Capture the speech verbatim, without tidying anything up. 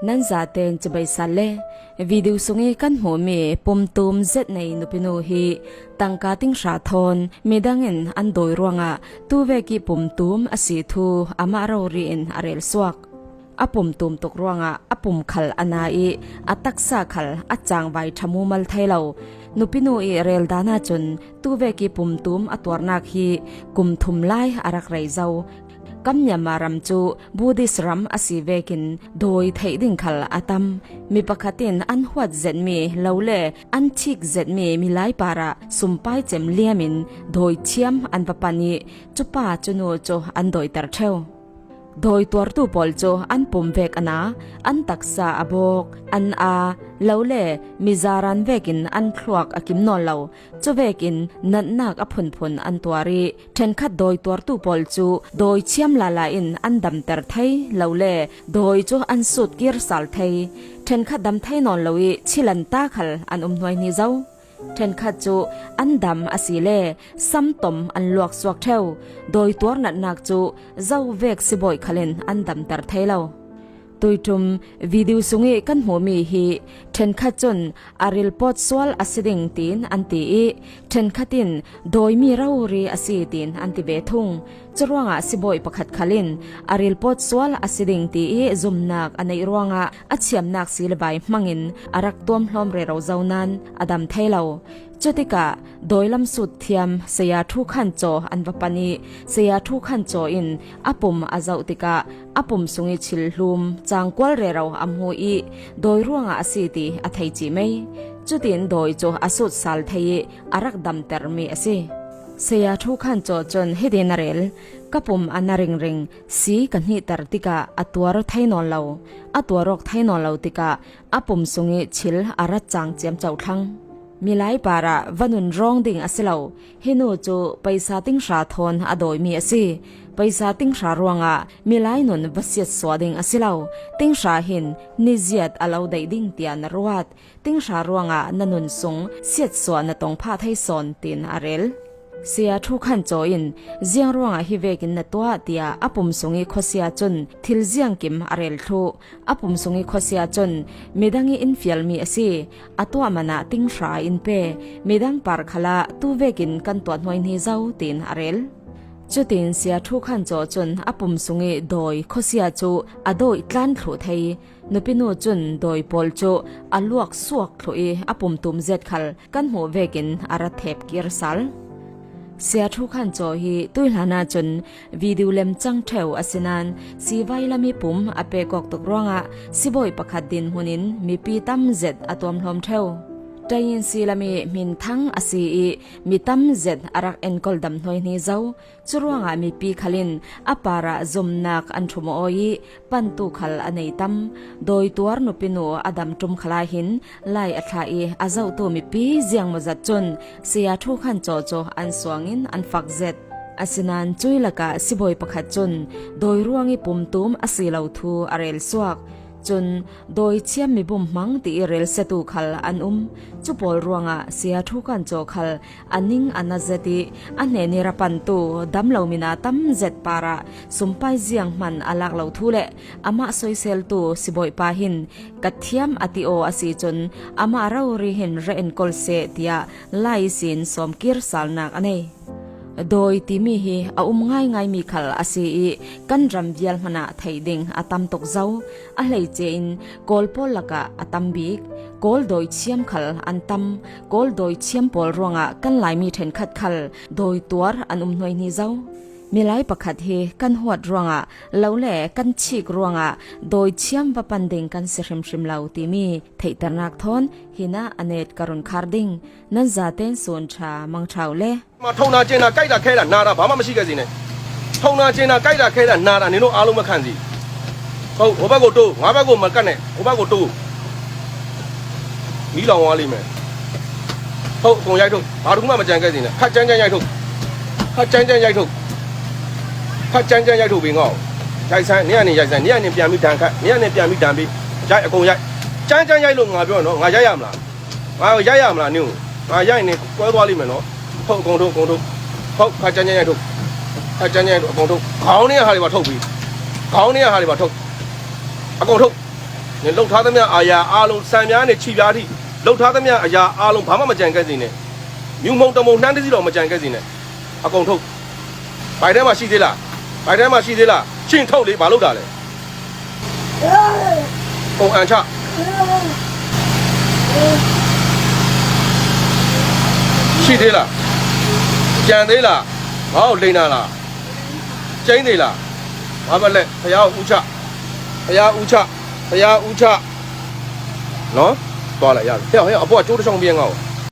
Nan zaten chibai sal le. Video sungih kan hmuh mi pumtum zet nei nupinu hi tangka tinghra thawn midang in an dawi ruangah tuvek ih pumtum a si thu amah rori in a rel suak. A pumtum tuk ruangah a pum khal a na ih a taksa khal a changvai thamu mal thei lo. Nupinu ih rel dan ahcun tuvek ih pumtum a tuarnak hi kum thum lai a rak rei zo. Kam Myanmar ram cu Buddhist ram a si vekin dawi theih ding khal a tam. Mi pakhat in an huat zetmi lo le an thik zetmi milai parah sumpai cem liam in dawi thiam an va pan ih cupa cunu cu an dawiter ṭheu. Dawi tuartu pawl cu an pum vek a na, an taksa a bawk, an aa, lo le mizaran vekin an thluak a kim nawn lo. Cuvekin natnak a phunphun an tuar ih ṭhenkhat dawi tuartu pawl cu dawi thiam lala in an damter thei lo le dawi cu an sut kir sal thei. Ṭhenkhat dam thei nawn lo ih thil an ta khal an um hnuaihni zo. Ṭhenkhat cu an dam asile samtom an luak suak ṭheu. Dawi tuar natnak cu zo vek sibawi khal in an damter thei lo. Tuiṭum video sungih kan hmuhmi hi ṭhenkhat cun a rilpawt sual a si ding tiin an ti ih ṭhenkhat in dawimi rori a si tiin an ti ve thung. Curuangah sibawi pakhat khal in a rilpawt sual a si ding ti ih zumnak a neih ruangah a thiamnak si le vai hmangin a rak tuamhlawm rero zo nain a dam thei lo. Cutikah dawilam sut thiam Saya Thu Khan Caw an va pan ih Saya Thu Khan Caw in a pum a zoh tikah a pum sungih thil hlum cangkual rero a hmu ih dawi ruangah a si ti a thei cih mei. Cutin dawi cu a sut sal thei ih a rak damtermi a si. Saya Thu Khan Caw cun hitin a rel, ka pum a na ringring, si ka hnihter tikah a tuar thei nawn lo, a tuar awk thei nawn lo tikah a pum sungih thil a rat cang ciamco thlang. Milai parah va nun rawng ding a si lo. Hi nu cu paisa tinghra thawn a dawimi a si. Paisa tinghra ruangah milai nun va siatsuah ding a si lo. Tinghra hin niziat a lo daih ding tiah na ruat. Tinghra ruangah na nun sung siatsuah na tong phah thei sawn, tiin a rel. Saya Thu Khan Caw in ziang ruangah hi vekin na tuah, tiah a pum sungih khuasia cun thil ziangkim a rel thluh. A pum sungih khuasia cun midang ih in fialmi a si. A tuah manah tinghra in pe. Midang par khalah tu vekin kan tuah hnuaihni zo, tiin a rel. Cutin Saya Thu Khan Caw cun a pum sungih dawi khuasia cu a dawih tlan thluh thei. Nupinu cun dawi pawl cu a luak suak thluh ih a pumtum zet khal kan hmuh vekin a rat thep kir sal. Saya Thu Khan Caw hi tuihlan ahcun video lem cang ṭheu a si nain sivai lam ih pum a pek awk tuk ruangah sibawi pakhat dinhmun in mipi tam zet a tuamhlawm ṭheu. Ṭai in si lam ih hminthang a si ih mi tam zet a rak enkawl dam hnuaihni zo. Curuangah mipi khal in a parah zumnak an ṭhum aw ih pantu khal a nei tam. Dawi tuar nupinu a dam ṭum khalah hin lai a thlah ih a zohtu mipi ziangmaw zat cun Saya Thu Khan Caw cu an suang in an fak zet. Asinain cuih lakah sibawi pakhat cun dawi ruang ih pumtum a si lo thu a rel suak. Cun dawi thiam mi bumhmang ti ih relsiatu khal an um. Cu pawl ruangah Saya Thu Khan Caw khal a ning a na zet ih a hnen ih ra pantu dam lo mina tam zet parah sumpai zianghman a lak lo thu le amah soiseltu sibawipa hin ka thiam a ti aw a si cun amah rori hin ra enkawl seh, tiah lai ihsin sawmkir salnak a nei. Dawi timi hi a um ngaingaimi khal a si ih kan ram vial hmanah theih ding a tam tuk zo. A hleice in Kawl pawl lakah a tam bik. Kawl dawi thiam khal an tam. Kawl dawi thiam pawl ruangah kan Laimi ṭhenkhat khal dawi tuar an um hnuaihni zo. Milai pakhat hi kan huat ruangah lo le kan thik ruangah dawi thiam va pan ding kan si hrimhrim lo timi theihternak thawn hinah a net ka run khar ding. Nan zaten sun ṭha mang ṭha uh le. မှာ ထုံနာကျင်နာကြိုက်တာခဲတာနာတာဘာမှမရှိခဲ့စေနဲ့။ ထုံနာကျင်နာကြိုက်တာခဲတာနာတာနင်တို့အားလုံးပဲခံစီ။ ဟုတ် ဟိုဘက်ကိုတိုး ငါဘက်ကိုမကတ်နဲ့ ဟိုဘက်ကိုတိုး။ မီးလောင်သွားလိမ့်မယ်။ ဟုတ် အကုန်ရိုက်ထုတ် ဘာတစ်ခုမှမကျန်ခဲ့စေနဲ့။ ခတ်ကြမ်းကြမ်းရိုက်ထုတ်။ ခတ်ကြမ်းကြမ်းရိုက်ထုတ်။ ခတ်ကြမ်းကြမ်းရိုက်ထုတ်ပေးငါ့ကို။ ရိုက်စမ်း နင်ကနေရိုက်စမ်း နင်ကနေပြန်ပြီးဒဏ်ခတ် နင်ကနေပြန်ပြီးဒဏ်ပေး။ ရိုက် အကုန်ရိုက်။ ကြမ်းကြမ်းရိုက်လို့ငါပြောနော် ငါရိုက်ရမလား။ ငါရိုက်ရမလားနင်ကို။ ငါရိုက်ရင်နင်ကွဲသွားလိမ့်မယ်နော်။ ထုတ် အကုန်ထုတ် အကုန်ထုတ်။ ထုတ် ခတ်ကြမ်းကြမ်းရိုက်ထုတ်။ ခတ်ကြမ်းကြမ်းရိုက်ထုတ် အကုန်ထုတ်။ ခေါင်းထဲကဟာတွေပါထုတ်ပြီး။ ခေါင်းထဲကဟာတွေပါထုတ်။ အကုန်ထုတ်။ နင်လုပ်ထားသမျှအရာအားလုံး စံပြားနဲ့ခြေပြားထိ လုပ်ထားသမျှအရာအားလုံး ဘာမှမကျန်ခဲ့စေနဲ့ မြူမုံတမုံနှမ်းတစ်စီးတော့ မကျန်ခဲ့စေနဲ့ အကုန်ထုတ် ပိုက်ထဲမှာရှိသေးလား ပိုက်ထဲမှာရှိသေးလား ရှင်းထုတ်လေ ဘာလုပ်တာလဲ ပုံအံချ ရှိသေးလား ကျန်သေးလား ငါ့ကိုလိန်တာလား ကျင်းသေးလား ဘာပဲလဲ ဘုရားကိုဦးချ ဘုရားဦးချ ဘုရားဦးချ နော် သွားလိုက်ရတယ် ဟဲ့ ဟဲ့ အပေါ်ကကျိုးတစ်ချောင်းမပြေငါ့ကို